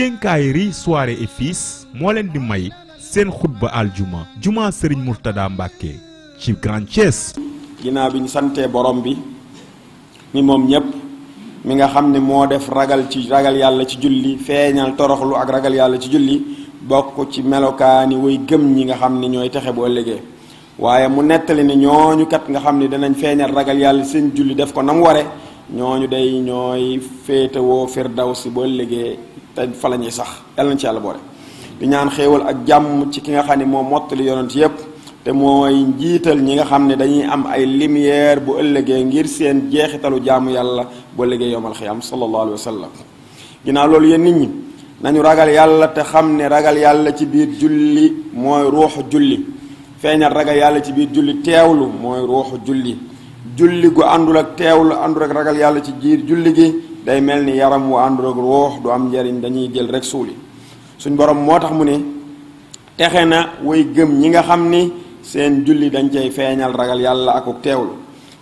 Quincaillerie Soirée et Fils moo leen di may seen xutba aljuma juma Serigne Mourtada Mbacke ci Grand Thiès. ginnaaw bi ñu santee borom bi mi moom ñépp mi nga xam ne moo def ragal yàlla ci julli feeñal toroxlu ak ragal yàlla ci julli bokk ci melokaani way gëm ñi nga xam ne ñooy texe bu ëllëgee waaye mu nettali ne ñooñu kat nga xam ne danañ feeñal ragal yàlla seen julli def ko nam ware ñooñu day ñooy féetewoo firdawsi bu ëllëgee te fa la ñuy sax yàlla nañ ci yàlla boole di ñaan xéewal ak jàmm ci ki nga xam ne moo mottali yonent yépp te mooy njiital ñi nga xam ne dañuy am ay lumière bu ëllëgee ngir seen jeexitalu jaamu yàlla bu ëllëgee yowmal xiyaam sallallahu alayhi wa sallam ginnaaw loolu yéen nit ñi nañu ragal yàlla te xam ne ragal yàlla ci biir julli mooy ruuxu julli feeñal ragal yàlla ci biir julli teewlu mooy ruuxu julli julli gu àndul ak teewlu àndul ak ragal yàlla ci biir julli gi day mel ni yaram wu àndul ak ruux du am njariñ dañuy jël rek suuli suñ borom moo tax mu ne texe na way gëm ñi nga xam ni seen julli dañ cay feeñal ragal yàlla akuk teewlu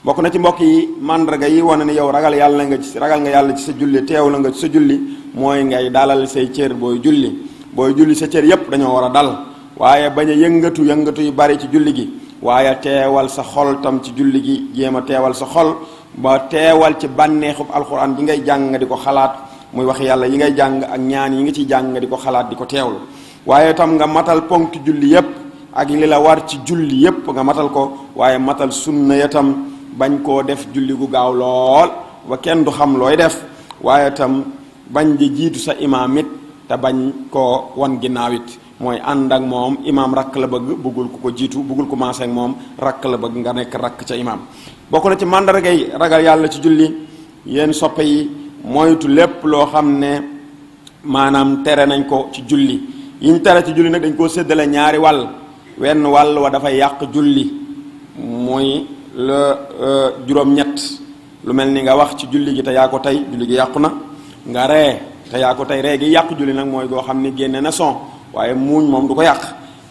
bokk na ci mbokk yi màndarga yi wane ni yow ragal nga yàlla ci sa julli teewlu nga ci sa julli mooy ngay dalal say cër booy julli sa cër yépp dañoo war a dal waaye bañ a yëngatu yu bari ci julli gi waaye teewal sa xol tam ci julli gi jéem a teewal sa xol ba teewal ci bànneexub alxuraan yi ngay jàng nga di ko xalaat muy wax yàlla yi ngay jàng ak ñaan yi nga ciy jàng nga di ko xalaat di ko teewlu waaye tam nga matal ponk julli yépp ak li la war ci julli yépp nga matal ko waaye matal sunna ya tam bañ koo def julli gu gaaw lool ba kenn du xam looy def waaye tam bañ di jiitu sa imaam it te bañ koo wan ginnaaw it mooy ànd ak moom imaam rakk la bëgg bëggul ku ko jiitu bëggul ku maase ak moom rakk la bëgg nga nekk rakk ca imaam bokk na ci màndargay ragal yàlla ci julli yéen soppe yi moytu lépp loo xam ne maanaam tere nañ ko ci julli yiñ tere ci julli nag dañ koo séddale ñaari wàll wenn wàll wa dafay yàq julli muy la juróom-ñett lu mel ni nga wax ci julli gi te yaa ko tey julli gi yàqu na nga ree te yaa ko tey ree gi yàq julli nag mooy goo xam ni génne na son waaye muuñ moom du ko yàq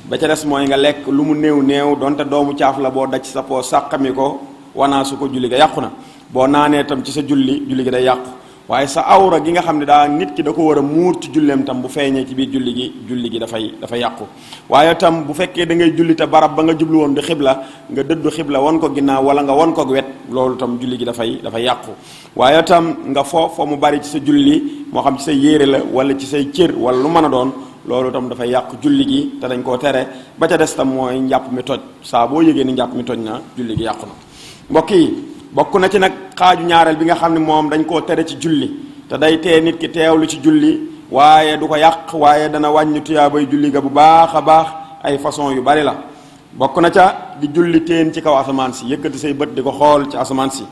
ba ca des mooy nga lekk lu mu néew donte doomu caaf la boo daj sa poos sàqami ko wanaasu ko julli ga yàqu na boo naanee tam ci sa julli gi day yàqu waaye sa awra gi nga xam ne daa nit ki da ko war a muur ci julleem tam bu feeñee ci biir julli gi dafay yàqu waaye tam bu fekkee da ngay julli te barab ba nga jublu woon di xibla nga dëddu xibla won ko ginnaaw wala nga won ko wet loolu tam julli gi dafay yàqu waaye tam nga fo mu bari ci sa julli moo xam ci say yére la wala ci say cër wala lu mën a doon loolu tam dafay yàq julli gi te dañ koo tere ba ca des tam mooy njàpp mi toj saa boo yëgee ni njàpp mi toj na julli gi yàqu na mbokk yi bokk na ci nag xaaju ñaareel bi nga xam ne moom dañ koo tere ci julli te day tee nit ki teewlu ci julli waaye du ko yàq waaye dana wàññi tuyaabay julli ga bu baax a baax ay façon yu bari la bokk na ca di julli teen ci kaw asamaan si yëkkati say bët di ko xool ci asamaan si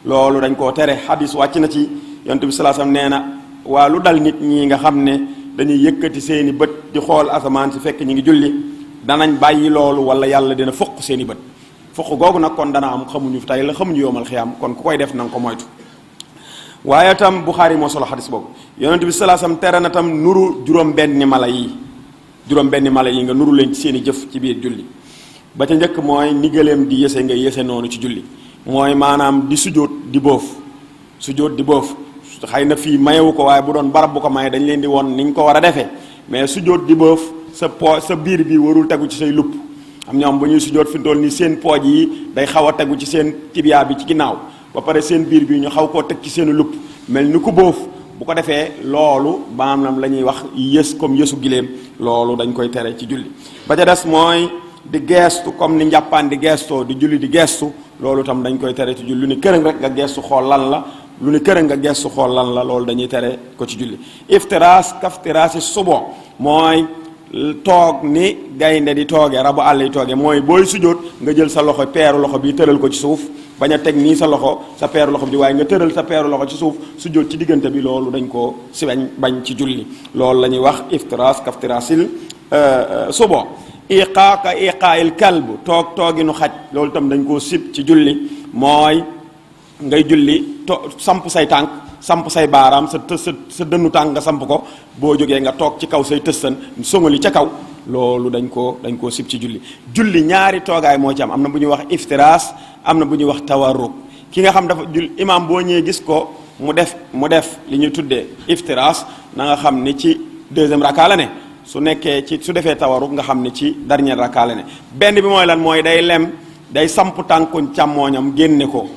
loolu dañ koo tere xadis wàcc na ci yonent bi sallallahu alayhi wasallam nee na waa lu dal nit ñi nga xam ne dañuy yëkkati seeni bët di xool asamaan si fekk ñi ngi julli danañ bàyyi loolu wala yàlla dina fukk seeni bët fukk googu nag kon dana am xamuñu tey la xamuñu yowmal xiyaam kon ku koy def na nga ko moytu waaye tam Buxaari moo solo xadis boobu yonent bi sallallahu alayhi wasallam tere na tam nuru juróom-benni mala yi nga nuru leen ci seeni jëf ci biir julli ba ca njëkk mooy ni gëléem di yëse nga yëse noonu ci julli mooy maanaam di sujjóot di boof xëy na fii mayewu ko waaye bu doon barab bu ko maye dañ leen di won niñ ko war a defee mais sujjóot di boof sa biir bi warul tegu ci say lupp am ñoom bu ñuy sujjóot fi mu toll nii seen pooj yi day xaw a tegu ci seen tibia bi ci ginnaaw ba pare seen biir bi ñu xaw koo teg ci seen lupp mel ni ku boof bu ko defee loolu maanaam la ñuy wax yës comme yësu giléem loolu dañ koy tere ci julli ba ca des mooy di geestu comme ni njàppaan di geestoo di julli di geestu loolu tam dañ koy tere ci julli lu ni kërëng rek nga geestu xool lan la loolu dañuy tere ko ci julli iftiraas kaftiraasi subo mooy toog ni gaynde di tooge rabu àll yi tooge mooy booy sujjóot nga jël sa loxo peeru loxo bi tëral ko ci suuf bañ a teg nii sa loxo sa peeru loxo bi waaye nga tëral sa peeru loxo ci suuf sujjóot ci diggante bi loolu dañ ko si bañ ci julli loolu la ñuy wax iftiraas kaftiraasil subo iqaaka iqaayil kalb tooginu xaj loolu tam dañ koo sib ci julli mooy ngay julli samp say tànk samp say baaraam sa dënnu tànk nga samp ko boo jógee nga toog ci kaw say tëstan songali ca kaw loolu dañ koo sib ci julli ñaari toogaay moo ci am na bu ñuy wax iftiraas am na bu ñuy wax tawarruk ki nga xam dafa imaam boo ñëwee gis ko mu def li ñuy tuddee iftiraas na nga xam ni ci deuxième rakka la ne su nekkee ci su defee tawaruk nga xam ne ci dernier rakka la ne benn bi mooy lan mooy day samp tànku càmmooñam génne ko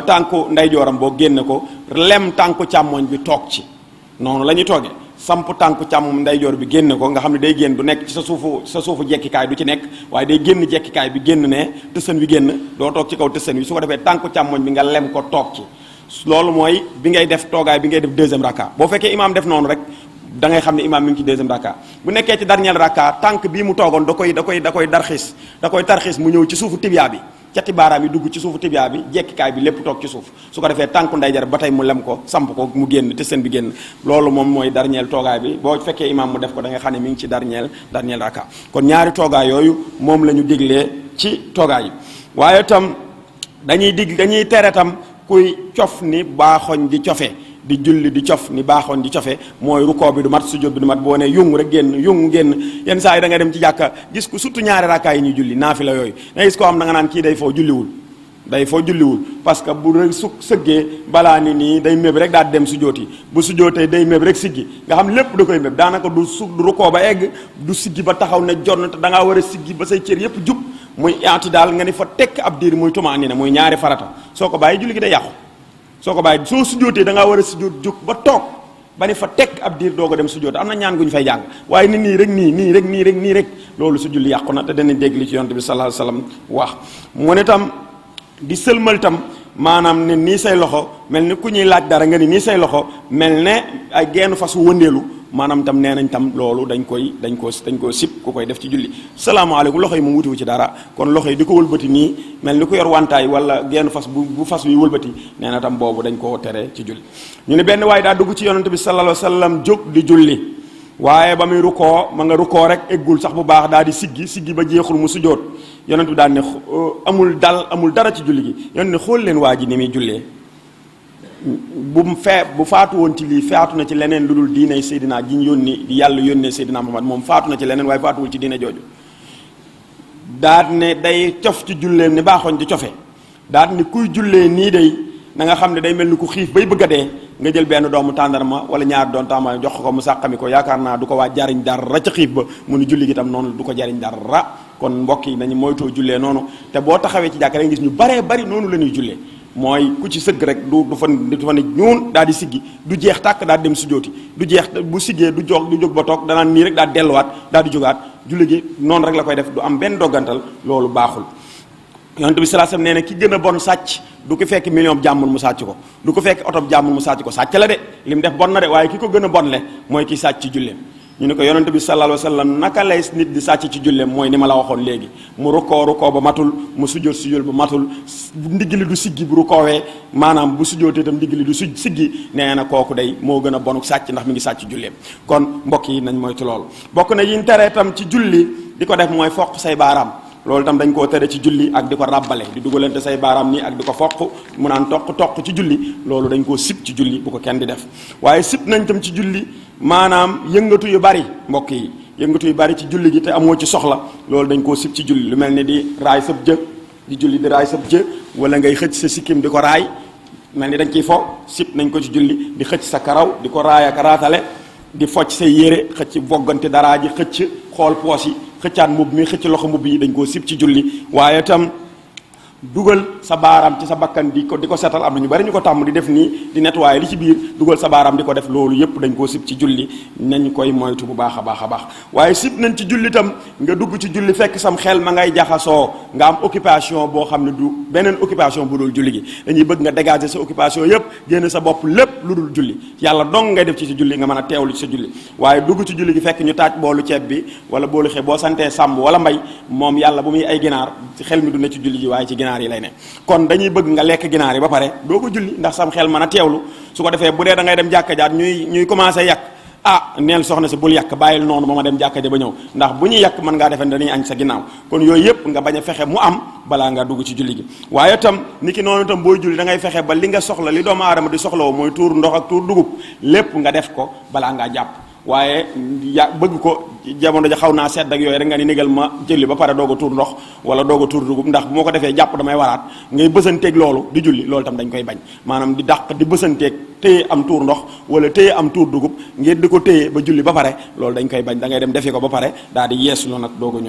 tànku ndeyjooram boo génne ko lem tànku càmmooñ bi toog ci noonu la ñuy toogee samp tànku càmm ndeyjoor bi génne ko nga xam ne day génn du nekk ci sa suufu jekkikaay du ci nekk waaye day génn jekkikaay bi génn ne tësën wi génn doo toog ci kaw tësën wi su ko defee tànku càmmooñ bi nga lem ko toog ci loolu mooy bi ngay def toogaay bi ngay def deuxième rakka boo fekkee imaam def noonu rek da ngay xam ne imaam mi ngi ci deuxième rakka bu nekkee ci dernier rakka tànk bii mu toogoon da koy tarxiis mu ñëw ci suufu tibia bi cati baaraam yi dugg ci suufu tibia bi jekkikaay bi lépp toog ci suuf su ko defee tànku ndeyjar ba tey mu lem ko samp ko mu génn te seen bi génn loolu moom mooy dernier toogaay bi boo fekkee imaam mu def ko da nga xam ne mi ngi ci dernier rakka kon ñaari toogaay yooyu moom la ñu diglee ci toogaay yi waaye tam dañuy tere tam kuy cof ni baaxoñ di cofe di julli di cof ni baaxoon di cofe mooy rukkoo bi du mat sujjóot bi du mat boo ne yungu rek génn yenn saa yi da nga dem ci jàkka gis ko surtout ñaari rakkaa yi ñuy julli naafila yooyu nga gis koo xam da nga naan kii day foo julliwul parce que bu rek sëggee balaa ni nii day méb rek daal di dem sujjóoti bu sujjóotee day méb rek siggi nga xam lépp da koy méb daanaka du rukkoo ba egg du siggi ba taxaw ne jonn te da ngaa war a siggi ba say cër yépp jub muy aati daal nga ni fa tekk ab diir muy tumaa ni ne muy ñaari farata soo ko bàyyi julli gi day yàqu soo ko bàyyi soo sujjóotee da ngaa war a sujjóot jóg ba toog ba ni fa tekk ab diir doog a dem sujjóot am na ñaan gu ñu fay jàng waaye ni nii rek loolu su julli yàqu na te danañ dégg li ci yonent bi sallallahu alayhi wasallam wax mu ne tam di sëlmal tam maanaam ne nii say loxo mel ni ku ñuy laaj dara nga ni nii say loxo mel ne ay geenu fas wëndeelu maanaam tam nee nañ tam loolu dañ koo sib ku koy def ci julli salaamaaleykum loxo yi mu wutiwu ci dara kon loxo yi di ko wëlbati nii mel ni ku yor wantaay wala geenu fas bu fas wi wëlbati nee na tam boobu dañ koo tere ci julli ñu ne benn waaye daa dugg ci yonent bi sallallahu alayhi wasallam jóg di julli waaye ba muy rukkoo ma nga rukkoo rek eggul sax bu baax daal di siggi ba jeexul mu sujjóot yonent bi daal ne amul dara ci julli gi yonent ne xool leen waa ji ni muy jullee bu faatu woon ci lii faatu na ci leneen lu dul diine Seydina ji ñu yónni di yàlla yónnee Seydina Muhammad moom faatu na ci leneen waaye faatuwul ci diine jooju daat ne day cof ci julleem ni baaxoñ di cofe daat ne kuy jullee nii day na nga xam ne day mel ni ku xiif bay bëgg a dee nga jël benn doomu tàndarma wala ñaari doon tàndarma jox ko mu sàqami ko yaakaar naa du ko waa jariñ dara ca xiif ba mu ni julli gi tam noonu du ko jariñ dara kon mbokk yi nañu moytoo jullee noonu te boo taxawee ci jàkk rek gis ñu baree bari noonu la ñuy jullee mooy ku ci sëgg rek du fa ne ñuun daal di siggi du jeex tàkk daal di dem sujjóoti du jeex bu siggee du jóg ba toog danaan nii rek daal delluwaat daal di jógaat julli gi noonu rek la koy def du am benn doggantal loolu baaxul yonent bi sallallahu alayhi wasallam nee na ki gën a bon sàcc du ko fekk million jàmmul mu sàcc ko du ko fekk oto jàmmul mu sàcc ko sàcc la de li mu def bon na de waaye ki ko gën a bon le mooy ki sàcc ci julleem ñu ne ko yonent bi sallallahu alayhi wasallam naka lay nit di sàcc ci julleem mooy ni ma la waxoon léegi mu rukkoo ba matul mu sujjóot ba matul ndigg li du siggi bu rukkoowee maanaam bu sujjóotee itam ndigg li du siggi nee na kooku day moo gën a bonuk sàcc ndax mi ngi sàcc julleem kon mbokk yi nañ moytu loolu bokk na yiñ tere itam ci julli di ko def mooy foq say baaraam loolu itam dañ koo tere ci julli ak di ko ràbbale di dugalante say baaraam nii ak di ko foq mu naan toq ci julli loolu dañ koo sib ci julli bu ko kenn di def waaye sib nañ tam ci julli maanaam yëngatu yu bari mbokk yi yëngatu yu bari ci julli gi te amoo ci soxla loolu dañ koo sib ci julli lu mel ni di raay sab jë di julli di raay sab jë wala ngay xëcc sa sikkim di ko raay mel ni dañ ciy fo sib nañ ko ci julli di xëcc sa karaw di ko raay ak raatale di focc say yére xëcc boggante daraa ji xëcc xool poos yi xëccaat mbubb mi xëcc loxo mbubb yi dañ koo sib ci julli waaye tam dugal sa baaraam ci sa bakkan di ko setal am na ñu bari ñu ko tàmm di def nii di nettoyer li ci biir dugal sa baaraam di ko def loolu yépp dañ koo sib ci julli nañ koy moytu bu baax a baax waaye sib nañ ci julli tam nga dugg ci julli fekk sam xel ma ngay jaxasoo nga am occupation boo xam ne du beneen occupation bu dul julli gi dañuy bëgg nga dégager sa occupation yépp génn sa bopp lépp lu dul julli yàlla dong ngay def ci sa julli nga mën a teewlu ci sa julli waaye dugg ci julli gi fekk ñu taaj boolu ceeb bi wala boolu xe boo santee sàmm wala mbay moom yàlla bu muy ay ginaar xel mi du ne ci julli ji waaye ci ginaar yi lay ne kon dañuy bëgg nga lekk ginaar yi ba pare doo ko julli ndax sam xel mën a teewlu su ko defee bu dee da ngay dem jàkka jaat ñuy commencé yàq neel soxna si bul yàq bàyyil noonu ba ma dem jàkka ja ba ñëw ndax bu ñuy yàq mën ngaa defee dañuy añ sa ginnaaw kon yooyu yëpp nga bañ a fexe mu am balaa nga dugg ci julli gi waaye itam ni ki noonu itam booy julli da ngay fexe ba li nga soxla li doomu aadama di soxlawoo mooy tuur ndox ak tuur dugub lépp nga def ko balaa ngaa jàpp waaye ya bëgg ko jamono ja xaw naa sedd ak yooyu rek nga ni négal ma julli ba pare doog a tuur ndox wala doog a tuur dugub ndax bu ma ko defee jàpp damay waraat ngay bësanteeg loolu di julli loolu tam dañ koy bañ maanaam di dàq di bësanteeg téye am tuur ndox wala téye am tuur dugub ngeen di ko téye ba julli ba pare loolu dañ koy bañ da ngay dem defi ko ba pare daal di yeesu la nag doog a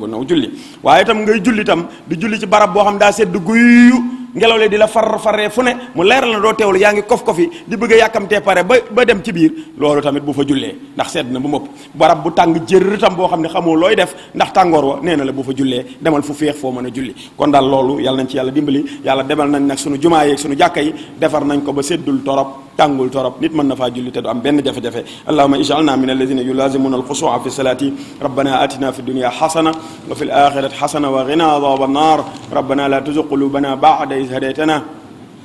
ñëw julli waaye itam ngay julli tam di julli ci barab boo xam daa sedd guyu ngelaw li di la faree fu ne mu leeral na doo teewlu yaa ngi kof kofi di bëgg a yàkkamtee pare ba dem ci biir loolu tamit bu fa jullee ndax sedd na bu mëpp barab bu tàng jër tam boo xam ne xamoo looy def ndax tàngoor wa nee na la bu fa jullee demal fu féex foo mën a julli kon daal loolu yàlla nañ ci yàlla dimbali yàlla demal nañ nag sunu jumaa yeeg sunu jàkka yi defar nañ ko ba seddul torop tàngul torop nit mën na faa julli te du am benn jafe-jafe allahumma ij'alna min alladhina yulazimuna al-khushu'a fi salati rabbana atina fi dunya hasana wa fil akhirati hasana wa qina adhaban nar rabbana la tuzigh qulubana ba'da idh hadaytana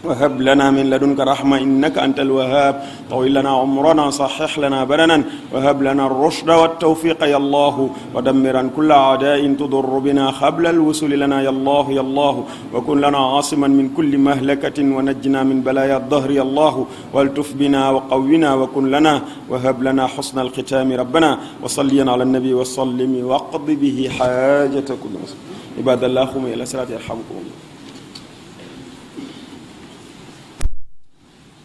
وهب لنا من لدنك رحمة إنك أنت الوهاب طويل لنا عمرنا صحح لنا بدنا وهب لنا الرشد والتوفيق يا الله ودمرا كل أعداء تضر بنا قبل الوصول لنا يا الله يا الله وكن لنا عاصما من كل مهلكة ونجنا من بلايا الدهر يا الله والتف بنا وقونا وكن لنا وهب لنا حسن الختام ربنا وصليا على النبي وسلم واقض به حاجة كل مسلم عباد الله قوموا إلى صلاة يرحمكم الله